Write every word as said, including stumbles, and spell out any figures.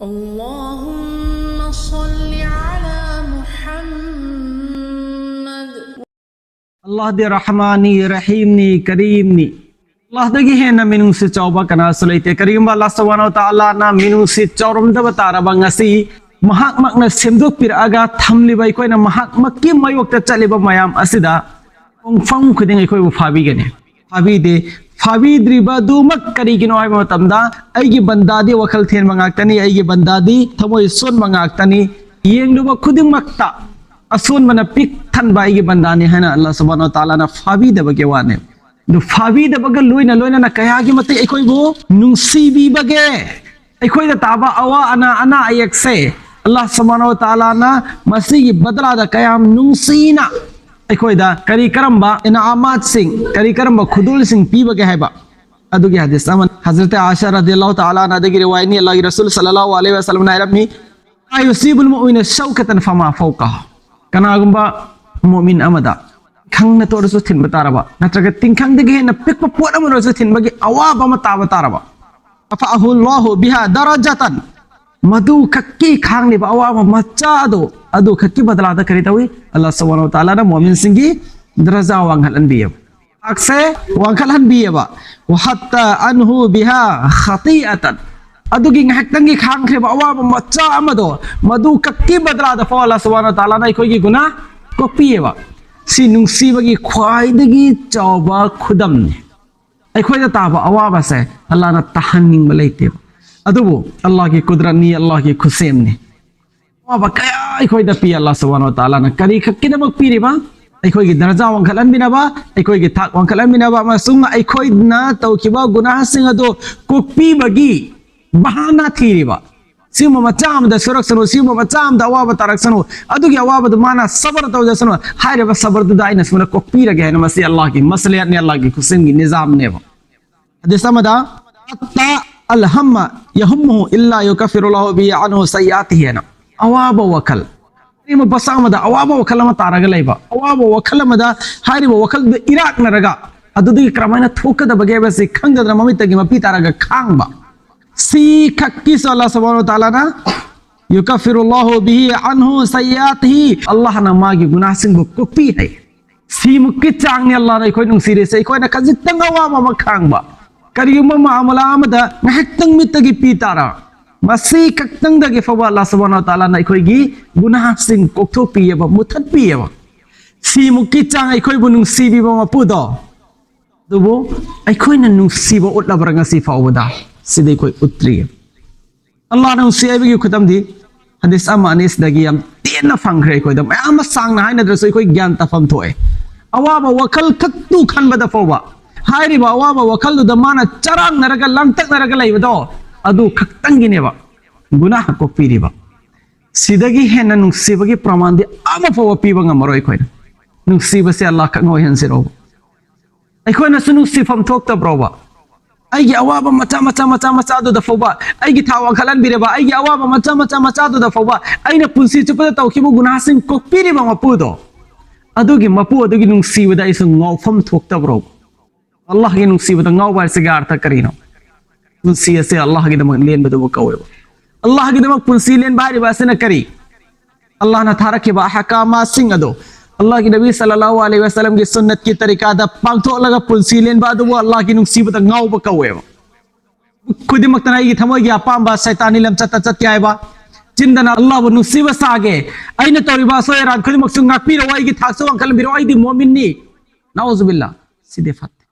اللهم صل على محمد. ꯑꯜꯂꯥꯍꯗꯤ ꯔꯍꯃꯥꯟꯅꯤ, ꯔꯍꯤꯝꯅꯤ, ꯀꯔꯤꯝꯅꯤ꯫ ꯑꯜꯂꯥꯍꯗꯒꯤ ꯍꯦꯟꯅ ꯃꯤꯅꯨꯡꯁꯤ ꯆꯥꯎꯕ ꯀꯅꯥꯁꯨ ꯂꯩꯇꯦ꯫ ꯀꯔꯤꯒꯨꯝꯕ ꯑꯜꯂꯥꯍ ꯁꯨꯕꯍꯥꯅꯍꯨ ꯋ ꯇꯥꯂꯥꯅ ꯃꯤꯅꯨꯡꯁꯤ ꯆꯥꯎꯔꯝꯗꯕ ꯇꯥꯔꯕ, ꯉꯁꯤ ꯃꯍꯥꯛꯃꯛꯅ ꯁꯦꯝꯗꯣꯛꯄꯤꯔꯛꯑꯒ ꯊꯝꯂꯤꯕ ꯑꯩꯈꯣꯏꯅ ꯃꯍꯥꯛꯃꯛꯀꯤ ꯃꯥꯌꯣꯛꯇ ꯆꯠꯂꯤꯕ ꯃꯌꯥꯝ ꯑꯁꯤꯗ ꯈꯣꯡꯐꯝ ꯈꯨꯗꯤꯡ ꯑꯩꯈꯣꯏꯕꯨ ꯐꯥꯕꯤꯒꯅꯤ꯫ ꯐꯥꯕꯤꯗꯦ꯫ ꯐꯥꯕꯤꯗ꯭ꯔꯤꯕꯗꯨꯃꯛ ꯀꯔꯤꯒꯤꯅꯣ ꯍꯥꯏꯕ ꯃꯇꯝꯗ, ꯑꯩꯒꯤ ꯕꯟꯗꯥꯗꯤ ꯋꯥꯈꯜ ꯊꯦꯟꯕ ꯉꯥꯛꯇꯅꯤ, ꯑꯩꯒꯤ ꯕꯟꯗꯥꯗꯤ ꯊꯃꯣꯏ ꯁꯣꯟꯕ ꯉꯥꯛꯇꯅꯤ, ꯌꯦꯡꯂꯨꯕ ꯈꯨꯗꯤꯡꯃꯛꯇ ꯑꯁꯣꯟꯕꯅ ꯄꯤꯛ ꯊꯟꯕ ꯑꯩꯒꯤ ꯕꯟꯗꯥꯅꯤ ꯍꯥꯏꯅ ꯑꯜꯂꯥꯍ ꯁꯨꯕꯍꯥꯅꯍꯨ ꯋ ꯇꯥꯂꯥꯅ ꯐꯥꯕꯤꯗꯕꯒꯤ ꯋꯥꯅꯦ꯫ ꯑꯗꯨ ꯐꯥꯕꯤꯗꯕꯒ ꯂꯣꯏꯅ ꯂꯣꯏꯅꯅ ꯀꯌꯥꯒꯤ ꯃꯇꯤꯛ ꯑꯩꯈꯣꯏꯕꯨ ꯅꯨꯡꯁꯤꯕꯤꯕꯒꯦ꯫ ꯑꯩꯈꯣꯏꯗ ꯇꯥꯕ ꯑꯋꯥ ꯑꯅꯥ, ꯑꯅꯥ ꯑꯌꯦꯛꯁꯦ ꯑꯜꯂꯥꯍ ꯁꯨꯕꯍꯥꯅꯍꯨ ꯋ ꯇꯥꯂꯥꯅ ꯃꯁꯤꯒꯤ ꯕꯗꯂꯥꯗ ꯀꯌꯥꯝ ꯅꯨꯡꯁꯤꯅ ꯑꯩꯈꯣꯏꯗ ꯀꯔꯤ ꯀꯔꯝꯕ ꯏꯅꯥꯃꯥꯠꯁꯤꯡ, ꯀꯔꯤ ꯀꯔꯝꯕ ꯈꯨꯗꯣꯜꯁꯤꯡ ꯄꯤꯕꯒꯦ ꯍꯥꯏꯕ ꯑꯗꯨꯒꯤ ꯍꯗꯤꯁ ꯑꯃ ꯍꯖꯔꯠ ꯑꯥꯏꯁꯥ ꯔꯗꯤꯌꯜꯂꯥꯍꯨ ꯇꯥꯂꯥ ꯑꯟꯍꯥꯗꯒꯤ ꯔꯤꯋꯥꯌꯠꯅꯤ꯫ ꯑꯜꯂꯥꯍꯒꯤ ꯔꯁꯨꯜ ꯁꯜꯂꯜꯂꯥꯍꯨ ꯑꯂꯩꯍꯤ ꯋꯁꯜꯂꯝꯅ ꯍꯥꯏꯔꯝꯃꯤ, "لا يصيب المؤمن شوكة فما فوقها." ꯀꯅꯥꯒꯨꯝꯕ ꯃꯨꯑꯃꯤꯟ ꯑꯃꯗ ꯈꯪꯅ ꯇꯣꯔꯁꯨ ꯊꯤꯟꯕ ꯇꯥꯔꯕ, ꯅꯠꯇ꯭ꯔꯒ ꯇꯤꯡꯈꯪꯗꯒꯤ ꯍꯦꯟꯅ ꯄꯤꯛꯄ ꯄꯣꯠ ꯑꯃ ꯑꯣꯏꯔꯁꯨ ꯊꯤꯟꯕꯒꯤ ꯑꯋꯥꯕ ꯑꯃ ꯇꯥꯕ ꯇꯥꯔꯕ, "رفعه الله بها درجة." ꯃꯗꯨ ꯈꯛꯀꯤ ꯈꯥꯡꯂꯤꯕ ꯑꯋꯥꯕ ꯃꯆꯥ ꯑꯗꯣ, ꯑꯗꯨ ꯈꯛꯀꯤ ꯕꯗꯂꯥꯗ ꯀꯔꯤ ꯇꯧꯏ? ꯑꯜꯂꯥꯍ ꯁꯨꯕꯍꯥꯅꯍꯨ ꯋ ꯇꯥꯂꯥꯅ ꯃꯨꯑꯃꯤꯟꯁꯤꯡꯒꯤ ꯗꯔꯖꯥ ꯋꯥꯡꯈꯠꯍꯟꯕꯤꯌꯦꯕ꯫ ꯊꯥꯛꯁꯦ ꯋꯥꯡꯈꯠꯍꯟꯕꯤꯌꯦꯕ꯫ "وحط عنه بها خطيئة." ꯑꯗꯨꯒꯤ ꯉꯥꯏꯍꯥꯛꯇꯪꯒꯤ ꯈꯥꯡꯈ꯭ꯔꯤꯕ ꯑꯋꯥꯕ ꯃꯆꯥ ꯑꯃꯗꯣ, ꯃꯗꯨ ꯈꯛꯀꯤ ꯕꯗꯂꯥꯗ ꯐꯥꯎ ꯑꯜꯂꯥꯍ ꯁꯨꯕꯍꯥꯅꯍꯨ ꯋ ꯇꯥꯂꯥꯅ ꯑꯩꯈꯣꯏꯒꯤ ꯒꯨꯅꯥ ꯀꯣꯛꯄꯤꯌꯦꯕ꯫ ꯁꯤ ꯅꯨꯡꯁꯤꯕꯒꯤ ꯈ꯭ꯋꯥꯏꯗꯒꯤ ꯆꯥꯎꯕ ꯈꯨꯗꯝꯅꯤ꯫ ꯑꯩꯈꯣꯏꯗ ꯇꯥꯕ ꯑꯋꯥꯕꯁꯦ ꯑꯜꯂꯥꯍꯅ ꯇꯥꯍꯟꯅꯤꯡꯕ ꯂꯩꯇꯦꯕ꯫ ꯑꯗꯨꯕꯨ ꯑꯜꯂꯥꯍꯒꯤ ꯀꯨꯗꯔꯠꯅꯤ, ꯑꯜꯂꯥꯍꯒꯤ ꯈꯨꯠꯁꯦꯝꯅꯤ꯫ ꯑꯋꯥꯕ ꯀꯌꯥ ꯑꯩꯈꯣꯏꯗ ꯄꯤ ꯑꯜꯂꯥꯍ ꯁꯨꯕꯍꯥꯅꯍꯨ ꯋ ꯇꯥꯂꯥꯅ꯫ ꯀꯔꯤ ꯈꯛꯀꯤꯗꯃꯛ ꯄꯤꯔꯤꯕ? ꯑꯩꯈꯣꯏꯒꯤ ꯗꯔꯖꯥ ꯋꯥꯡꯈꯠꯍꯟꯕꯤꯅꯕ, ꯑꯩꯈꯣꯏꯒꯤ ꯊꯥꯛ ꯋꯥꯡꯈꯠꯍꯟꯕꯤꯅꯕ, ꯑꯃꯁꯨꯡ ꯑꯩꯈꯣꯏꯅ ꯇꯧꯈꯤꯕ ꯒꯨꯅꯥꯍꯁꯤꯡ ꯑꯗꯨ ꯀꯣꯛꯄꯤꯕꯒꯤ ꯕꯍꯥꯅꯥ ꯊꯤꯔꯤꯕ꯫ ꯁꯤꯒꯨꯝꯕ ꯃꯆꯥ ꯑꯃꯗ ꯁꯣꯏꯔꯛꯁꯅꯨ, ꯁꯤꯒꯨꯝꯕ ꯃꯆꯥ ꯑꯃꯗ ꯑꯋꯥꯕ ꯇꯥꯔꯛꯁꯅꯨ, ꯑꯗꯨꯒꯤ ꯑꯋꯥꯕꯗꯨ ꯃꯥꯅ ꯁꯕꯔ ꯇꯧꯖꯁꯅꯨ, ꯍꯥꯏꯔꯤꯕ ꯁꯕꯔꯗꯨꯗ ꯑꯩꯅ ꯁꯨꯃꯥꯏꯅ ꯀꯣꯛꯄꯤꯔꯒꯦ ꯍꯥꯏꯅ, ꯃꯁꯤ ꯑꯜꯂꯥꯍꯒꯤ ꯃꯁꯂꯤꯍꯠꯅꯤ, ꯑꯜꯂꯥꯍꯒꯤ ꯈꯨꯠꯁꯦꯝꯒꯤ ꯅꯤꯖꯥꯝꯅꯦꯕ꯫ ꯍꯗꯤꯁ ꯑꯃꯗ, "حتى الهم يهمه إلا يكفر الله به عنه سيئاته" ꯍꯥꯏꯅ꯫ ꯑꯋꯥꯕ ꯋꯥꯈꯜ, ꯀꯔꯤꯒꯨꯝꯕ ꯄꯣꯠꯁꯛ ꯑꯃꯗ ꯑꯋꯥꯕ ꯋꯥꯈꯜ ꯑꯃ ꯇꯥꯔꯒ ꯂꯩꯕ, ꯑꯋꯥꯕ ꯋꯥꯈꯜ ꯑꯃꯗ ꯍꯥꯏꯔꯤꯕ ꯋꯥꯈꯜꯗꯨꯗ ꯏꯔꯥꯛꯅꯔꯒ, ꯑꯗꯨꯗꯒꯤ ꯀꯔꯝꯍꯥꯏꯅ ꯊꯣꯛꯀꯗꯕꯒꯦ ꯍꯥꯏꯕꯁꯤ ꯈꯪꯗꯗꯅ ꯃꯃꯤꯠꯇꯒꯤ ꯃꯄꯤ ꯇꯥꯔꯒ ꯈꯥꯡꯕ, ꯁꯤ ꯈꯛꯀꯤꯁꯨ ꯑꯜꯂꯥꯍ ꯁꯨꯕꯍꯥꯅꯍꯨ ꯋ ꯇꯥꯂꯥꯅ ꯌꯨꯀꯐꯤꯔꯨꯜꯂꯥꯍꯨ ꯕꯤꯍꯤ ꯑꯟꯍꯨ ꯁꯩꯌꯥꯇꯤꯍꯤ, ꯑꯜꯂꯥꯍꯅ ꯃꯥꯒꯤ ꯒꯨꯅꯥꯍꯁꯤꯡꯕꯨ ꯀꯣꯛꯄꯤ ꯍꯥꯏ꯫ ꯁꯤꯃꯨꯛꯀꯤ ꯆꯥꯡꯅꯤ ꯑꯜꯂꯥꯍꯅ ꯑꯩꯈꯣꯏ ꯅꯨꯡꯁꯤꯔꯤꯁꯦ꯫ ꯑꯩꯈꯣꯏꯅ ꯈꯖꯤꯛꯇꯪ ꯑꯋꯥꯕ ꯑꯃ ꯈꯥꯡꯕ, ꯀꯔꯤꯒꯨꯝꯕ ꯃꯥꯃꯂꯥ ꯑꯃꯗ ꯉꯥꯏꯍꯥꯛꯇꯪ ꯃꯤꯠꯇꯒꯤ ꯄꯤ ꯇꯥꯔ, ꯃꯁꯤ ꯈꯛꯇꯪꯗꯒꯤ ꯐꯥꯎꯕ ꯑꯜꯂꯥꯍ ꯁꯨꯕꯍꯥꯅꯍꯨ ꯋ ꯇꯥꯂꯥꯅ ꯑꯩꯈꯣꯏꯒꯤ ꯒꯨꯅꯥꯍꯁꯤꯡ ꯀꯣꯛꯊꯣꯛꯄꯤꯑꯕ, ꯃꯨꯊꯠꯄꯤꯑꯕ꯫ ꯁꯤꯃꯨꯛꯀꯤ ꯆꯥꯡ ꯑꯩꯈꯣꯏꯕꯨ ꯅꯨꯡꯁꯤꯕꯤꯕ ꯃꯄꯨꯗꯣ, ꯑꯗꯨꯕꯨ ꯑꯩꯈꯣꯏꯅ ꯅꯨꯡꯁꯤꯕ ꯎꯠꯂꯕ꯭ꯔꯥ ꯉꯁꯤ ꯐꯥꯎꯕꯗ? ꯁꯤꯗꯤ ꯑꯩꯈꯣꯏ ꯎꯠꯇ꯭ꯔꯤ꯫ ꯑꯜꯂꯥꯍꯅ ꯅꯨꯡꯁꯤ ꯍꯥꯏꯕꯒꯤ ꯈꯨꯗꯝꯗꯤ ꯍꯗꯤꯁ ꯑꯃ ꯑꯅꯤ ꯁꯤꯗꯒꯤ ꯌꯥꯝ ꯇꯦꯟꯅ ꯐꯪꯈ꯭ꯔꯦ꯫ ꯑꯩꯈꯣꯏꯗ ꯃꯌꯥꯝ ꯑꯃ ꯁꯥꯡꯅ ꯍꯥꯏꯅꯗ꯭ꯔꯁꯨ ꯑꯩꯈꯣꯏ ꯒ꯭ꯌꯥꯟ ꯇꯥꯐꯝ ꯊꯣꯛꯑꯦ꯫ ꯑꯋꯥꯕ ꯋꯥꯈꯜ ꯈꯛꯇꯨ ꯈꯟꯕꯗ ꯐꯥꯎꯕ, ꯍꯥꯏꯔꯤꯕ ꯑꯋꯥꯕ ꯋꯥꯈꯜꯗꯨꯗ ꯃꯥꯅ ꯆꯔꯥꯡꯅꯔꯒ ꯂꯥꯡꯇꯛꯅꯔꯒ ꯂꯩꯕꯗꯣ, ꯑꯗꯨ ꯈꯛꯇꯪꯒꯤꯅꯦꯕ ꯒꯨꯅꯥꯍ ꯀꯣꯛꯄꯤꯔꯤꯕ꯫ ꯁꯤꯗꯒꯤ ꯍꯦꯟꯅ ꯅꯨꯡꯁꯤꯕꯒꯤ ꯄ꯭ꯔꯃꯥꯟꯗꯤ ꯑꯃ ꯐꯥꯎꯕ ꯄꯤꯕ ꯉꯝꯃꯔꯣꯏ ꯑꯩꯈꯣꯏꯅ꯫ ꯅꯨꯡꯁꯤꯕꯁꯦ ꯑꯜꯂꯥꯍ ꯈꯛ ꯑꯣꯏꯍꯟꯁꯤꯔꯣꯕ? ꯑꯩꯈꯣꯏꯅꯁꯨ ꯅꯨꯡꯁꯤꯐꯝ ꯊꯣꯛꯇꯕ꯭ꯔꯣꯕ? ꯑꯩꯒꯤ ꯑꯋꯥꯕ ꯃꯆꯥ ꯃꯆꯥ ꯃꯆꯥ ꯃꯆꯥꯗꯨꯗ ꯐꯥꯎꯕ ꯑꯩꯒꯤ ꯊꯥ ꯋꯥꯡꯈꯠꯍꯟꯕꯤꯔꯕ, ꯑꯩꯒꯤ ꯑꯋꯥꯕ ꯃꯆꯥ ꯃꯆꯥ ꯃꯆꯥꯗꯨꯗ ꯐꯥꯎꯕ ꯑꯩꯅ ꯄꯨꯟꯁꯤ ꯆꯨꯞꯄꯗ ꯇꯧꯈꯤꯕ ꯒꯨꯅꯥꯍꯁꯤꯡ ꯀꯣꯛꯄꯤꯔꯤꯕ ꯃꯄꯨꯗꯣ, ꯑꯗꯨꯒꯤ ꯃꯄꯨ ꯑꯗꯨꯒꯤ ꯅꯨꯡꯁꯤꯕꯗ ꯑꯩꯁꯨ ꯉꯥꯎꯐꯝ ꯊꯣꯛꯇꯕ꯭ꯔꯣ? ꯑꯜꯂꯥꯍꯒꯤ ꯅꯨꯡꯁꯤꯕꯗ ꯉꯥꯎꯕ ꯍꯥꯏꯁꯤꯒꯤ ꯑꯔꯊ ꯀꯔꯤꯅꯣ? ꯄꯨꯟꯁꯤ ꯑꯁꯦ ꯑꯜꯂꯥꯍꯒꯤꯗꯃꯛ ꯂꯦꯟꯕꯗꯨꯕꯨ ꯀꯧꯋꯦꯕ꯫ ꯑꯜꯂꯥꯍꯒꯤꯗꯃꯛ ꯄꯨꯟꯁꯤ ꯂꯦꯟꯕ ꯍꯥꯏꯔꯤꯕ ꯑꯁꯤꯅ ꯀꯔꯤ? ꯑꯜꯂꯥꯍꯅ ꯊꯥꯔꯛꯈꯤꯕ ꯑꯍꯀꯥꯃꯥꯁꯤꯡ ꯑꯗꯣ, ꯑꯜꯂꯥꯍꯒꯤ ꯅꯕꯤ ꯁꯜꯂꯜꯂꯥꯍꯨ ꯑꯂꯩꯍꯤ ꯋꯁꯜꯂꯝꯒꯤ ꯁꯨꯟꯅꯠꯀꯤ ꯇꯔꯤꯀꯥꯗ ꯄꯥꯡꯊꯣꯛꯂꯒ ꯄꯨꯟꯁꯤ ꯂꯦꯟꯕ ꯑꯗꯨꯕꯨ ꯑꯜꯂꯥꯍꯒꯤ ꯅꯨꯡꯁꯤꯕꯗ ꯉꯥꯎꯕ ꯀꯧꯋꯦꯕ꯫ ꯈꯨꯗꯤꯡꯃꯛꯇꯅ ꯑꯩꯒꯤ ꯊꯃꯣꯏꯒꯤ ꯑꯄꯥꯝꯕ ꯁꯩꯇꯥꯟꯒꯤ ꯂꯝꯆꯠꯇ ꯆꯠꯀꯦ ꯍꯥꯏꯕ, ꯆꯤꯟꯗꯅ ꯑꯜꯂꯥꯍꯕꯨ ꯅꯨꯡꯁꯤꯕ ꯁꯥꯒꯦ, ꯑꯩꯅ ꯇꯧꯔꯤꯕ ꯑꯁꯣꯏ ꯑꯔꯥꯟ ꯈꯨꯗꯤꯡꯃꯛꯁꯨ ꯉꯥꯛꯄꯤꯔꯛꯑꯣ, ꯑꯩꯒꯤ ꯊꯥꯛꯁꯨ ꯋꯥꯡꯈꯠꯍꯟꯕꯤꯔꯛꯑꯣ, ꯑꯩꯗꯤ ꯃꯣꯃꯤꯟꯅꯤ, ꯅꯥꯎꯖꯨꯕꯤꯜꯂꯥ, ꯁꯤꯗꯤ ꯐꯠꯇꯦ꯫